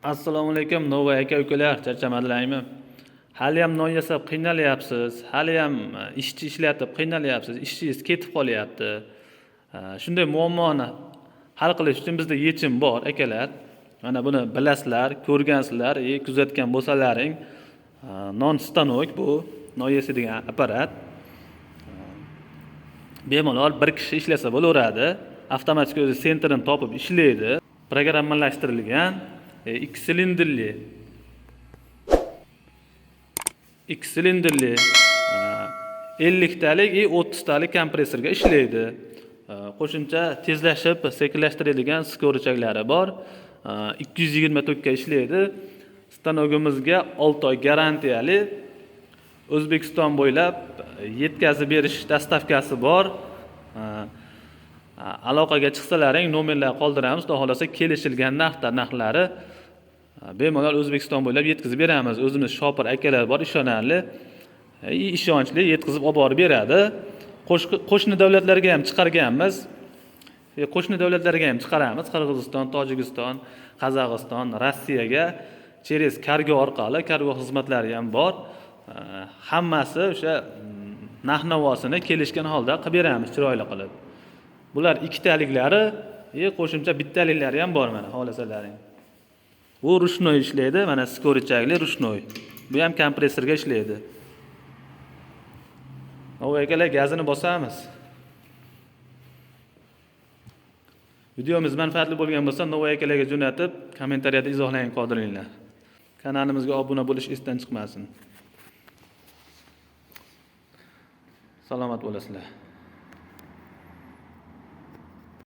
Assalomu alaykum Novvoy aka ukalar, charchamadinglarmi? Haliyam non yasab qiynalyapsiz, haliyam ishchi ishlatib qiynalyapsiz, ishchingiz ketib qolyapti. Shunday muammoni hal qilish uchun bizda yechim bor akalar. Mana buni bilasizlar, ko'rgansizlar, kuzatgan bo'lsalaring, non stanok bu, non yasaydigan apparat. Bemalol bir kishi ishlasa bo'laveradi. Avtomatik o'zi sentrini topib ishlaydi. Programmalashtirilgan 2 silindrli 2 silindrli 50 talik va 30 talik kompressorga ishlaydi. Qo'shimcha tezlashib sekinlashtiradigan skorichaklari bor. 220 tokka ishlaydi. Stanogimizga 6 oy garantiyali, O'zbekiston bo'ylab yetkazib berish dastavkasi bor. Aloqaga chiqsalaring nomerlar qoldiramiz. Xudo xolasa kelishilgan narxda narxlari bemalol O'zbekiston bo'ylab yetkazib beramiz. O'zimiz shopir akalar bor, ishonarli, ishonchli yetkazib olib borib beradi. Qo'shni davlatlarga ham chiqarganmiz. Qo'shni davlatlarga ham chiqaramiz. Qirg'iziston, Tojikiston, Qozog'iston, Rossiyaga через kargo orqali, kargo xizmatlari ham bor. Hammasi o'sha narx-navosini kelishgan holda qilib beramiz chiroyli qilib. Bular ikkitaliklari, qo'shimcha bittaliklari ham bor mana xohlasalaring. Bu ruchnoy ishlaydi, mana skorichakli ruchnoy. Bu ham kompressorga ishlaydi. Novvoy akalar, gazini bosamiz. Videomiz manfaatli bo'lgan bo'lsa, Novvoy akalarga jo'natib, kommentariyada izohlang qoldiringlar. Kanalimizga obuna bo'lish esdan chiqmasin. Salomat bo'lasizlar.